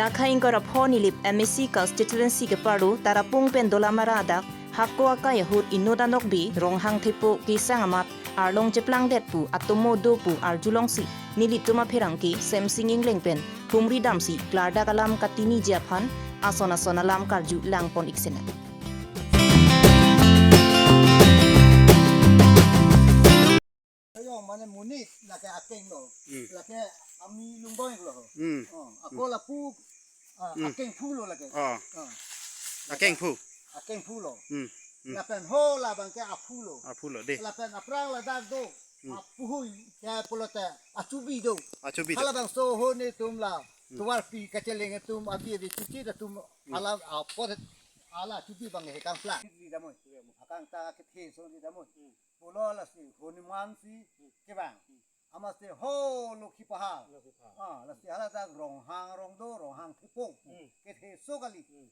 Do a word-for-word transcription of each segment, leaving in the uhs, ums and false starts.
Dak ha ingkoi ra pho Nilip M A C constituency keparlo Tarapung pen Dolamara adak Hako akai ahut inut anokbe Ronghang Thepo kesang amat arlong cheplangdet pu atomo do pu arjulongsi nelitum apherangke Semsing Engleng pen humri damsi klardak alam katiniji aphan ason ason alam karju langpon ik sena. Ayong mane monit lake akeng lo. Hmm. Lake ami lungbong lo. Hmm. Oh, ako lapu, ah, Hmm. akeng phu lo lake. Oh. Oh. Akeng phu. Akeng phu lo. Hmm. Hmm. Lapen ho labang ke aphu lo. Aphu lo, dei. Lapen aphrang ladak do. Hmm. Apuhui ke pulote achubi do. Achubi do. Halabangso ho netum la. Hmm. Tovarpi kacheleng atum abi abi chuchi atum Hmm. ala apot ala chubi bang he kangplang. Di damoi. Akangta kethe so di damoi. Hmm. Pulo lasi Hanuman si Hmm. kevang. Hmm. Amatsi ho Lokhi Pahar. Lokhi Pahar. Ah, lasi haladak Ronghang arong do, Ronghang Thepo. Hmm. Kethe so kali. Hmm.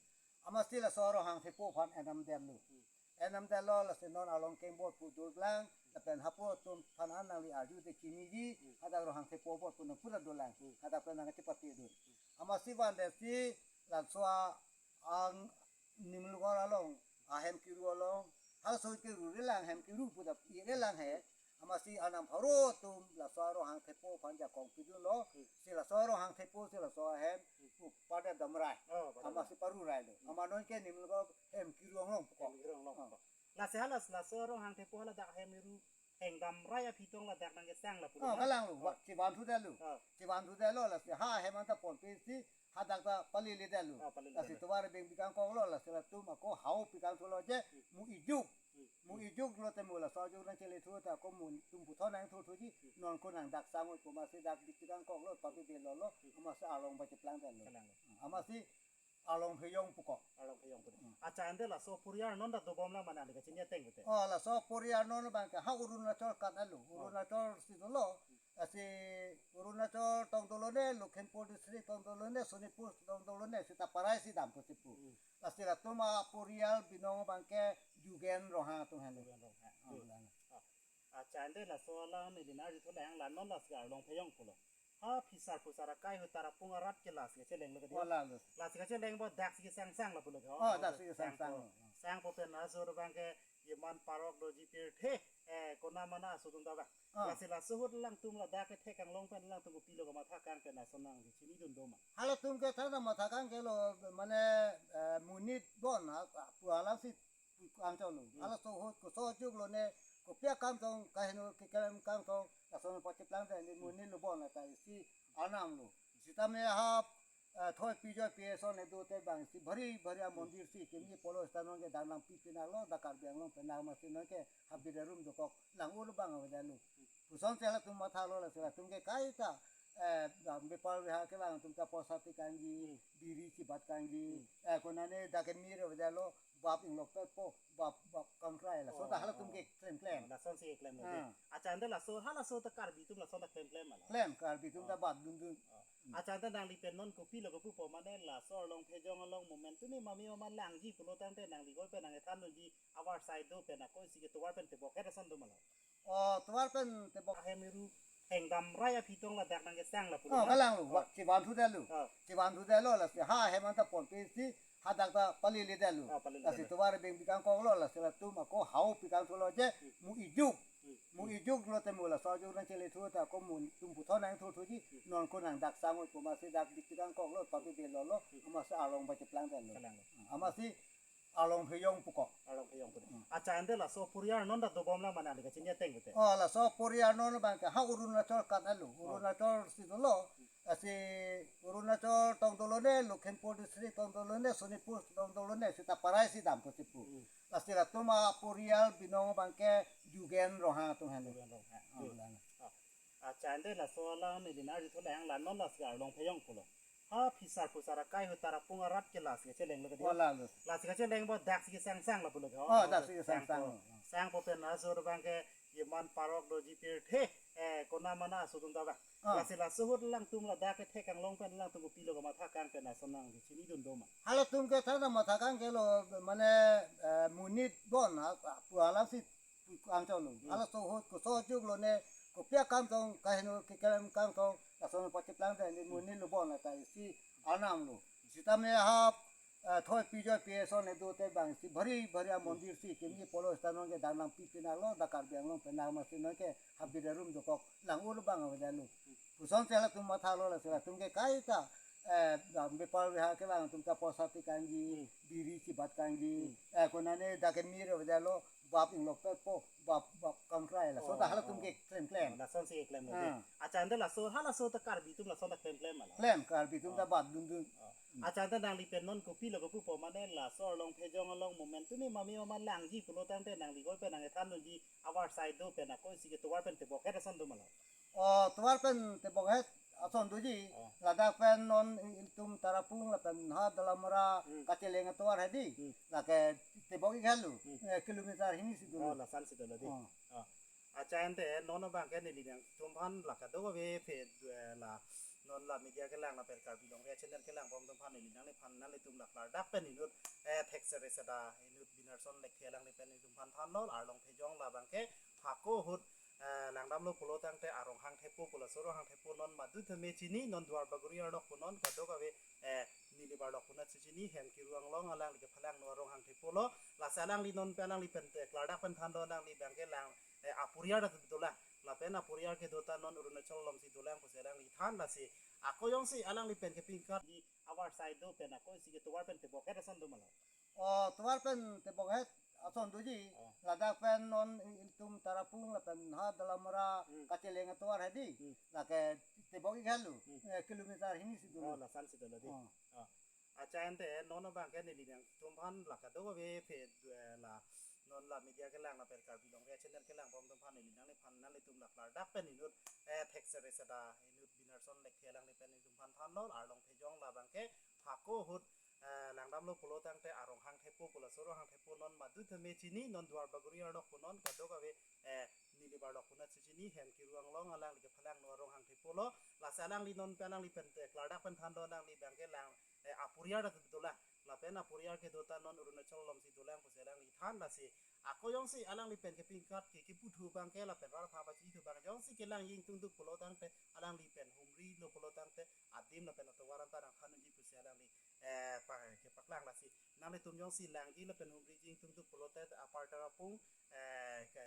Amatsi laso Ronghang Thepo aphan enam detlo. Hmm. Enam detlo lasi non along kengbot pu durlang, lapen hapu atum aphan an nangli arju te chiniji, Hmm. hadak Ronghang Thepo bot pu nang pura dolang. Hmm. Hadak pen nang chepate do. Hmm. Amatsi vandetsi laso a ang Nimlukor along, ahem kiru along, halaso kiru relang hem kiru puda relang he, amatsi anam pharo atum laso Ronghang Thepo aphan jakong pidunlo, Hmm. si laso Ronghang Thepo, si laso ahem, Hmm. pu pada damrai, Oh, pada amatsi parurai lo, Hmm. ama non ke Nimlukor hem kiru along pukok. Hem kiru along Oh. pukok. Lasi halas, laso Ronghang Thepo haladak hem kiru hengdam rai aphi tong ladak nang kesang lapu Oh, lo. Kalang lo, Oh. wa, chevan thu detlo. Oh. Chevan thu detlo, lasi ha hem anta ponpe si, hadak ta palele detlo. Oh, palele Lasi detlo. Tovar beng bikang kok lo, lasi latum ako hau pikang thu lo je, Hmm. mu ijuk. Hmm. Mu ijuk lo te mu laso juk nang chele thu ta ako mu tum puthot nang thu thuji, Hmm. non ko nang dak sang oi ko amatsi dak bikang kok lo, papi belo lo, Hmm. amatsi arlong ba cheplang detlo. Kalang lo. Amatsi arlong pheyong pukok. Arlong pheyong pukok. Hmm. Acha, ante laso poriyal non ta dobom lang mane nangli kachini ateng pute? Oh, laso poriyal non abang ke ha Arunachal kat alo. Oh. Arunachal si dolo. Lasi Arunachal tong dolo ne, Lakhimpur district tong dolo ne, Sonitpur tong dolo ne, sita parai si dam pusi pu. Hmm. Lasi latum aporiyal binong abang ke Jugen Ronghang atum henlo. Jugen Ronghang. Oh, Hmm. lang. Oh. Acha, ante laso alam neli nang arjuthu lang, la non lasi arlong pheyong pulo. Ha phisar phusar akai ahut Tarapung arat ke lasi kacheleng lo ke di. Oh, lang lo. Lasi kacheleng bo daksi kesang sang lapu lo ke. Oh, Oh, daksi kesang sang sang po. lo. Sang po pen laso abang ke yeman parok doji pirthe, eh, kona mana aso atum ta bang. Oh. Lasi laso ahut alangtum ladak kethek anglong pen alangtum kopilo kamatha kang pen ason nang kachinidun do ma? Halatum ke thana matha kang ke lo mane, eh, monit bon ha, pu alam si kangtong lo. Hmm. Halaso ahut koso juk lo ne, kopi akam tong, kaheno keklem kangtong, lason pacheplang ta ne, Hmm. monit lo bon lata isi anam lo. Sitame ha, eh, thoi pi joi pi ason ne do te bang si bhari bhari amondir si kimi polo sita non ke dang nang pi pi na lo, da Karbi Anglong pen nang amatsi non ke habit arum dokok lang ur bang avedet lo. Puson si halatum matha lo lasi latum ke kaita, eh, bang bepar beha ke bang atum ta posa ti kangji, Hmm. biri chibat kangji, Hmm. eh, konane dak ke mir avedet lo, bap inglok pe po, bap, bap kangkrai laso ta Oh, halatum oh. ke klem klem. Oh, lason si klem lo Ah. de. Acha, ante laso, halaso ta Karbi atum lason ta klem klem ma lo? Klem, Karbi atum ta Oh. bat dun dun. Oh. Acha, ante nangli pen non kopilo kopu po mane laso arlong pheyong along momentum ni mami mama langji pulo tangte nangli koi pen nang ethan dunji avarsai do pen ako isi ke tovar pen tebok het ason do ma lo? Oh, tovar pen tebok. Ahem kiru hengdam rai aphi tong ladak nang kesang lapu lo Oh, na? kalang lo, Oh. wa, chevan thu detlo. Oh. Chevan thu detlo, lasi ha hem anta ponpe si, hadak ta palele detlo. Oh, palele Lasi detlo. tovar beng bikang kok lo, lasi latum ako hau pikang thu lo je, Hmm. mu ijuk. Hmm. Mu ijuk lo te mu laso juk nang chele thu ta ako mu tum puthot nang thu thuji, Hmm. non ko nang dak sang oi ko amatsi dak bikang kok lo, papi belo lo, Hmm. amatsi arlong ba cheplang detlo. Kalang lo. Amatsi arlong pheyong pukok. Arlong pheyong pukok. Hmm. Acha, ante laso poriyal non ta dobom lang mane nangli kachini ateng pute? Oh, laso poriyal non abang ke ha Arunachal kat alo. Oh. Arunachal si dolo. Hmm. Lasi Arunachal tong dolo ne, Lakhimpur district tong dolo ne, Sonitpur tong dolo ne, sita parai si dam pusi pu. Hmm. Lasi latum aporiyal binong abang ke Jugen Ronghang atum henlo. Jugen Ronghang. Oh, Hmm. lang. Oh. Acha, ante laso alam neli nang arjuthu lang, la non lasi arlong pheyong pulo. Ha phisar phusar akai ahut Tarapung arat ke lasi kacheleng lo ke di. Oh, lang lo. Lasi kacheleng bo daksi kesang sang lapu lo ke. Oh, Oh, daksi kesang sang sang po. lo. Sang po pen laso abang ke yeman parok doji pirthe, eh, kona mana aso atum ta bang. Oh. Lasi laso ahut alangtum ladak kethek anglong pen alangtum kopilo kamatha kang pen ason nang kachinidun do ma? Halatum ke thana matha kang ke lo mane, eh, monit bon ha, pu alam si kangtong lo. Hmm. Halaso ahut koso juk lo ne, kopi akam tong, kaheno keklem kangtong, lason pacheplang ta ne, Hmm. monit lo bon lata isi Arnam lo. Sitame ha, eh, thoi pi joi pi eson edo te bang si bhari bhari amondir si kimi polo stanong ke dang nang pi pinalo da Karbi Anglong penang masi nang ke habit arum dokok lang ur bang avedalo. Puson sela tum matha lo la sela tum ke kaita, eh, bang bepar ha ke bang tum ta posa ti kangji, biri chibat kangji, eh, konane da ke mir avedalo, bap inglok pe po, bap, bap kangkrai la. So ta hala tum ke klem klem. Lason si klem lo. Ah. Acha ante laso, hala so ta Karbi tum lason ta klem klem mala. Klem, Karbi tum ta bat dun dun. Acha ante nangli pen non kopilo kopu po mane laso Arlong Phejong along momentum ni mami mama langji pulo tangte nangli koi pen nang ethan dunji avarsai do pen ako si ke tovar pen tebok het ason do mala. Oh, tovar pen tebok het ason doji. Oh. Ladak pen non ilitum Tarapung lapen ha Dolamara kacheleng tovar hedi. Hmm. Lake tebok ik helo. Hmm. Eh, kilometer hini si dolo. Oh, lason si dolo di. Oh. Oh. Acha ante non abang ke neli nangtumphan la kadokave phe, eh, la non la media kelang lapen Karbi Longri channel kelang bom tumphan neli nangliphan nanglitum la klardak pen inut, eh, thek sere seda inut Binarson Lekthe alangli pen itumphan thanlo Arlong Phejong labang ke hako ahut, eh, langdamlo pulo tangte arong hangthepo pulo so rong hangthepo non madu theme chini non Duar Bagori arlok pu non kadokave, eh, neli arlok pu na chini hem kiru anglong alangli kephalang no arong hangthepo lo lasi alangli non pen alangli pen te klardak pen thanlo alangli bang ke lang, eh, aporiar ta dolang lapen aporiar kedo ta non Arunachal along si dolang pusi alangli than lasi ako jongsi alangli pen kepingkat di avarsai do pen ako si ke tovar pen tebok het ason do mala. Oh, tovar pen tebok het ason doji. Oh. Ladak pen non ilitum Tarapung lapen ha Dolamara kacheleng tovar hedi. Hmm. Lake tebok ik helo. Hmm. Eh, kilometer hini si dolo. Oh, lason si dolo di. Oh. Oh. Acha ante non abang ke neli nangtumphan la kadokave phe, eh, la non la media kelang lapen Karbi Longri channel kelang bom tumphan neli nangliphan nanglitum la klardak pen inut, eh, thek sere seda inut Binarson Lekthe alangli pen itumphan thanlo Arlong Phejong labang ke hako ahut, eh, langdamlo pulo tangte arong hangthepo pulo so rong hangthepo non madu theme chini non Duar Bagori arlok pu non kadokave, eh, neli arlok pu na chini hem kiru anglong alangli kephalang no arong hangthepo lo lasi alangli non pen alangli pen te klardak pen thanlo alangli bang ke lang, eh, aporiar ta dolang lapen aporiar kedo ta non Arunachal along si dolang pusi alangli than lasi ako jongsi alangli pen kepingkat ke keputhu bang ke lapen rar pha bachi thu bang jongsi kelang ingtungduk pulo tangte alangli pen humri lo pulo tangte adim lapen atovar anta nang than unji pusi alangli, eh, pa, kepaklang lasi. Nanglitum jongsi langji lapen humriji ingtungduk pulote apar Tarapung, eh, ke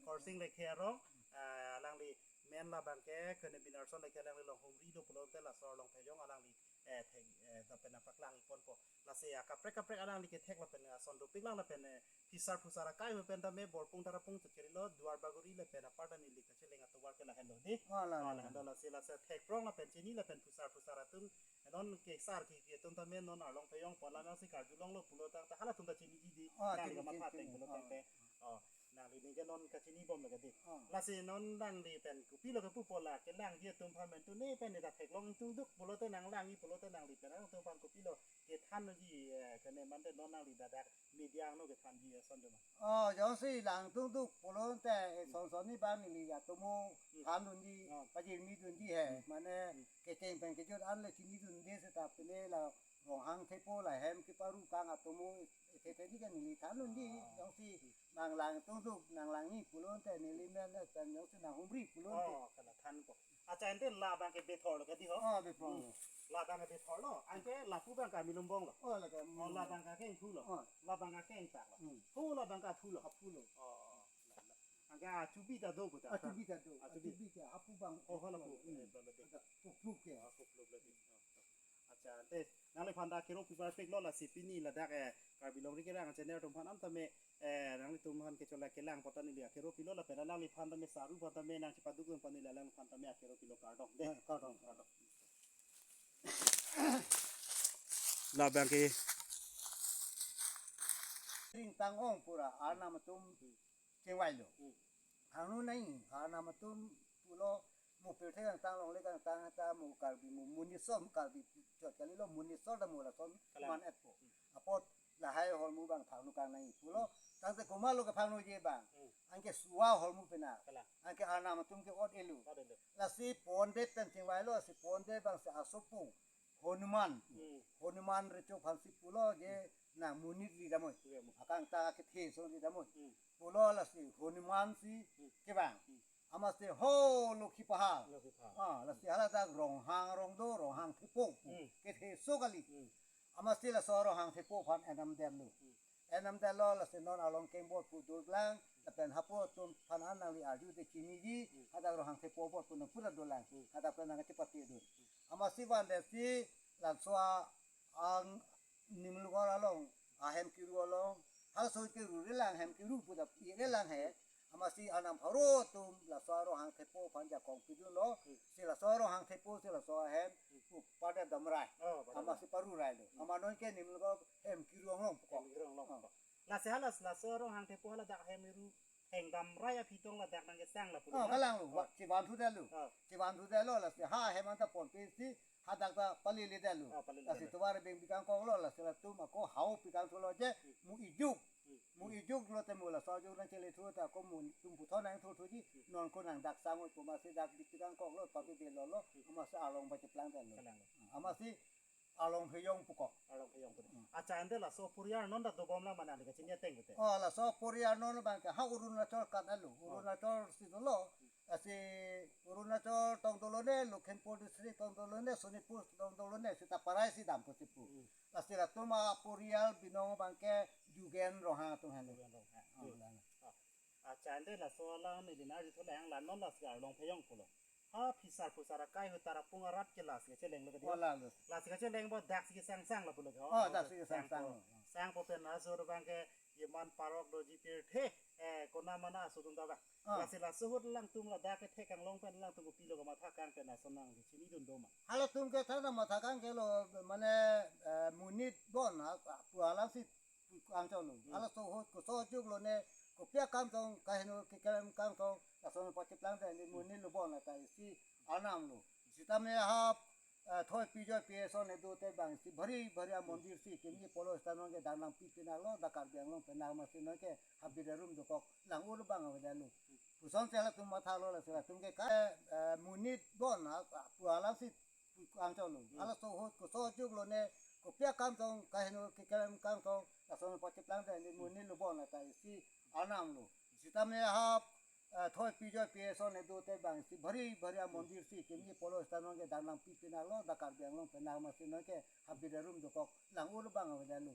Khorsing Lekthe arong, eh, alangli men labang ke kene Binarson Lekthe alangli along humri do pulote laso Arlong Phejong alangli, eh, thek, eh, lapen nangpaklang iponpo. Lasi akaprek kaprek alangli kethek lapen, eh, ason dopik lang lapen, eh, phisar phusar akai pen tame Borpung Tarapung chot kerilo Duar Bagori lapen apar ta neli kacheleng atovar ke lahenlo di. Oh, la, oh, la, lahenlo la. Lasi lasi thek prong lapen chini lapen phusar phusar atum non kesar ke, ke atum tame non Arlong Phejong pu alam si karjulonglo pulo tangte halatum ta chiniji di. Oh, nangli chini, kamatha chini, ateng chini. Pulo tangte. Oh. Oh, nangli ningke non kachini bom lagi di. Oh. Lasi non nangli pen kopilo kepu po la kelangji atum aphan pen tuni pen neta theklong ingtungduk pulote nang langji pulote nangli pen atum aphan kopilo kethanji, eh, kene mante non nangli ladak media angno kethanji ason do ma. Oh, jongsi lang tungduk pulote, eh, son son ni bang neli atomo than dunji, oh, pajirmi dunji he, hmm, mane, hmm, kecheng pen kejut an le chini dunde seta pine la rong hangthepo la hem keparu kang atomo, eh, the the ni ke neli than dunji, oh, jongsi, hmm, nang lang tungduk, nang langji pulote neli men, eh, pen jongsi nang humri pulote. Oh, kalathanpo. Acha ante labang ke Bethor lo kadi ho? Oh, Bethor lo. Hmm. Labang ke Bethor lo. Anke lapu bang ke Milum Bong lo. Oh, la ke, oh, Milum Bong. Labang ke Kengthu lo. Oh. Labang ke Kengtak lo. Hmm. Ho labang ke Athu lo. Athu lo. Oh, oh, oh. La, la. Anke Achubi ta do puta. Achubi ta do. Achubi. Achubi ke Apu bang. Oh, ho lapu. Hmm. Eh, lo, lo, lo. Ada pupluk ke. Oh, pupluk lo di. Oh, oh. Acha, ante nangliphan ta kero pipar pik lo lasi pini ladak, eh, Karbi Longri Kelang channel atum aphan an tame, eh, nanglitum aphan kecholak kelang potan ili akero pilo lapen nangliphan tame saru aphan tame nang chepaduk aphan ili alangliphan tame akero pilo kardom de. Eh, kardom, kardom. Labang ke ring tang ong pura arnam atum chingvai lo. Hmm. Hangno nai, ha nam atum pulo mo pirthe kangtang longle kangtang ta mo Karbi mo monit so Karbi chot kalilo monit so ta mo lason kalang man etpo. Hmm. Apot lahai holmu bang phangno kang nai pulo. Hmm. Tangte komatlo ke phangnoji bang. Hmm. Anke suwa holmu pena. Kalang. Anke arnam atum ke ot elo. Ot elo. Lasi ponde pen chingvailo, si ponde bang si asopo. Hanuman. Hmm. Hanuman recho aphan si pulo je nang monit ri damoi. Iya, mo. Akangtang akethe so ri damoi. Hmm. Pulo lasi Hanuman si, hmm, kevang. Hmm. Amatsi ho Lokhi Pahar. Lokhi Pahar. Ah, lasi haladak Ronghang arong do, Ronghang Thepo pu. Hmm. Kethe so kali. Hmm. Amatsi laso Ronghang Thepo aphan enam detlo. Hmm. Enam detlo, lasi non along keng bor pu dolang, lapen hapu atum aphan an nangli arju te chiniji, hmm, hadak Ronghang Thepo bor pu nang pura dolang, hmm, hadak pen nang chepate do. Hmm. Amatsi van detsi laso a- ang Nimlukor along, ahem kiru along, halaso kiru relang, hem kiru pu ta pi relang he. Amatsi anam pharo atum laso Ronghang Thepo aphan jakong pidunlo, hmm, si laso Ronghang Thepo, si laso ahem, hmm, pu pada damrai. Oh, pada. Amatsi paru railo. Hmm. Amat non ke Nimlukor hem kiru anglong puko. Hem kiru anglong puko. Oh. Lasi halas, laso Ronghang Thepo haladak hem kiru heng damrai aphi tong ladak nangkesang lapu. Oh, lo na? Kalang lo, oh, wa, chevan thu detlo. Oh. Chevan thu detlo, lasi ha hem anta ponpe si hadak ta palele detlo. Oh, palele detlo. Lasi tovar beng pikang koklo, lasi latum ako hau pikang thulo je, hmm, mu ijuk. Hmm. Mu ijuk lote mu laso ajuk nangchele thu ta ako mu tum puthot nangthu thuji, hmm, non ko nang dak sang oi pu amatsi dak bik pikang koklo, papi belo lo, hmm, amatsi along ba cheplang detlo. Kalang lo. Amatsi Arlong Pheyong puko. Arlong Pheyong puko. Hmm. Acha, ante laso aporial non ta dobom la ma nangli kachini ateng pute? Oh, laso aporial non abang ke ha Arunachal kat alo. Oh. Arunachal si dolo. Lasi Arunachal tong dolo ne, Lakhimpur district tong dolo ne, Sonitpur tong dolo ne, sita parai si dampo si pu. Hmm. Lasi latum aporial binong abang ke Jugen Ronghang atum henlo. Jugen Ronghang. Oh, hmm, la. Oh. Acha, ante laso alang neli nang arju thulang, la non lasi Arlong Pheyong pulo. Ha phisar phusar akai ahut Tarapung arat ke lasi kachelenglo kedi. Oh, lalo. Lasi kacheleng bo daksi kesangsang lapulo ke. Oh, daksi kesangsang. Sangpo. Sangpo pen laso abang ke yeman parok doji pirthe, eh, kona mana aso atum ta abang. Ah. Lasi laso ahut alangtum ladak kethek anglong pen alangtum kopilo kamatha kang pen ason nangchinidun do ma? Halatum ke thana matha kang ke lo, mane, eh, monit bon ha, pu alam si angchon lo. Hmm. Halaso ahut koso ajuk lo ne, kopi akam tong, kaheno keklem akam tong, lason pacheplang te, ne, hmm, monit lo bon lata isi anam lo. Sitame ha, eh, thoi pijoi pi ason ne do te abang si bhari bhari amondir si kemi polo sita non ke dang nangpi pinaklo, dak Karbi Anglong pen nang amatsi non ke habit arum dokok lang-ur abang avedetlo. Puson si halatum mathalo, lasi latum ke ka, eh, monit bon ha, pu alam si angchon lo. Hmm. Halaso ahut koso ajuk lo ne, kopi akam tong, kaheno keklem akam tong, lason pacheplang te, ne, hmm, monit lo bon lata isi anam lo. Sitame ha, eh, thoi pijoi pi ason ne do te abang si bhari bhari amondir si kemi polo sita non ke dang nangpi pinaklo, dak Karbi Anglong pen nang amatsi non ke habit arum dokok lang-ur abang avedetlo.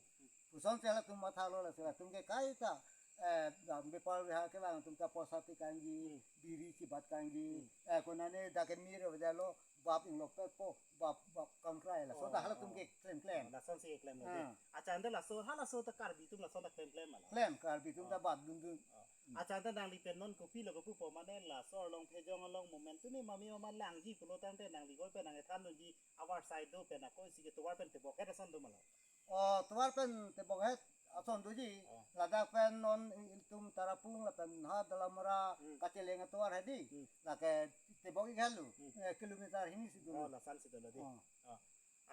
Puson si halatum mathalo, lasi latum ke kaita, eh, dam bepar beha kelang atum ta poisa ti kangji, hmm, biri chibat kangji, hmm, eh, konane dak kemir avedetlo, bap inglok petpo, bap, bap kangkrai, laso ta, oh, halatum, oh, ke klemklem. Oh, lason si klemlo. Ah. Acha, ante laso, halaso ta Karbi atum lason ta klemklem ma la? Klem, Karbi atum ta, oh, bat dundun. Oh. Hmm. Acha, ante nangli pen non kopilo kopupo, mane laso Arlong Pheyong along movement tumi mami mama langji pulo tangte nangli koi pen nangkethan dunji avarsai do pen ako isi ke tovar pen tebokhet ason do ma la? Oh, tovar pen tebokhet ason doji. Oh. Ladak pen non itum Tarapung lapen ha Dolamara, hmm, kacheleng atovar hedi. Hmm. Lake tebok ik helu. Hmm. Eh, kilometer hini si dolo. Oh, lason si dolo di. Oh. Oh.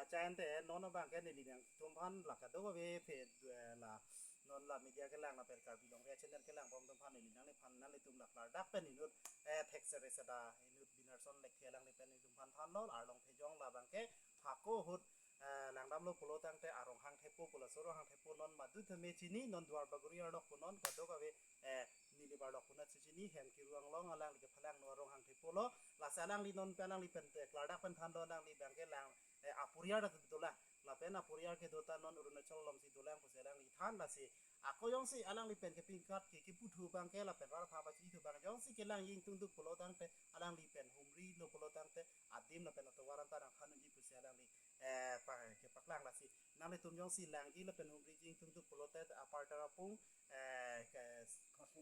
Acha, ante non abang ke neli nangtumphan la kadokave phe, eh, la non la media kelang lapen Karbi Longri channel kelang bom tumphan neli nangliphan nanglitum la klardak pen inut, eh, thekser esada inut Binarson Lekthe alangli pen itumphan thanlo, Arlong Pheyong labang ke hako ahut, eh, langdamlo pulo tangte Aronghang Thepo pulo, so Ronghang Thepo non madu tame chini, non Duarbagori arlok pu non kadokave, eh, neli arlok pu nat si chini, hem kiru anglong alangli kephalang no Aronghang Thepo lo. Lasi alangli non pen alangli pen te klardak pen thanlo, alangli abang ke lang, eh, aporial ta dolang. Lapen aporial kedo ta non Arunachal along si dolang pusi alangli than, lasi ako jongsi alangli pen kepingkat ke keputhu abang ke lapen rartha pachithu abang jongsi kelang ingtungduk pulo tangte alangli pen humrilo pulo tangte adim lapen atovar anta nangthan unji pusi alangli, eh, pa, kepaklang, lasi nanglitum jongsi langji lapen humriji ingtungduk pulote apar Tarapung, eh, ke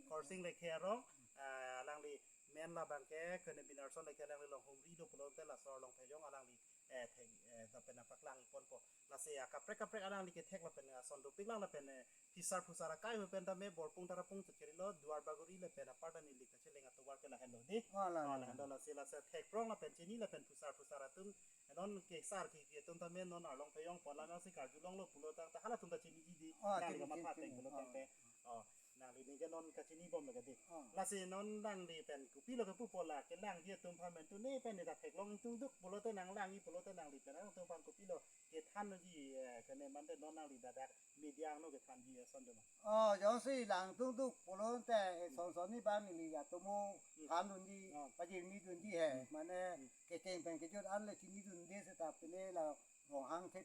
Khorsing Lekthe arong, eh, alangli men labang ke kene Binarson Lekthe alangli along humrilo pulote laso Arlong Pheyong alangli, eh, theng, eh, lapen nangpaklang ponpo. Lasi akaprek kaprek alangli kethek lapen ason dopiklang lapen, eh, phisar phusar akai ahut pen tame Borpung Tarapung chot kerilo, Duarbagori lapen apar ta neli kacheleng atovar ke lahenlo di. Oh, la, oh, la, lahenlo, lasi lasi thekprong lapen chini lapen phusar phusar atum, non kesar ke, ke atum tame non Arlong Pheyong pu alam si karjulonglo pulo tangte halatum ta chiniji di. Oh, nangli chini, kamatha chini, ateng chini, pulo, oh, tangte. Oh. Nangli ningke non kachini bom lagi di. Oh. Lasi non nangli pen kopilo kepu pola kelangji atum aphan pen tune pen neta theklong ingtungduk pulote nanglangji pulote nangli pen atum aphan kopilo kethanji, eh, kene mante non nangli ladak media angno kethanji ason do ma? Oh, jongsi lang ingtungduk pulote, eh, son son ni bang neli atomo Hmm. thandunji, Oh. pajirmidunji he. Hmm. Mane Hmm. kecheng pen kejut an le chinidunde seta pine la Ronghang the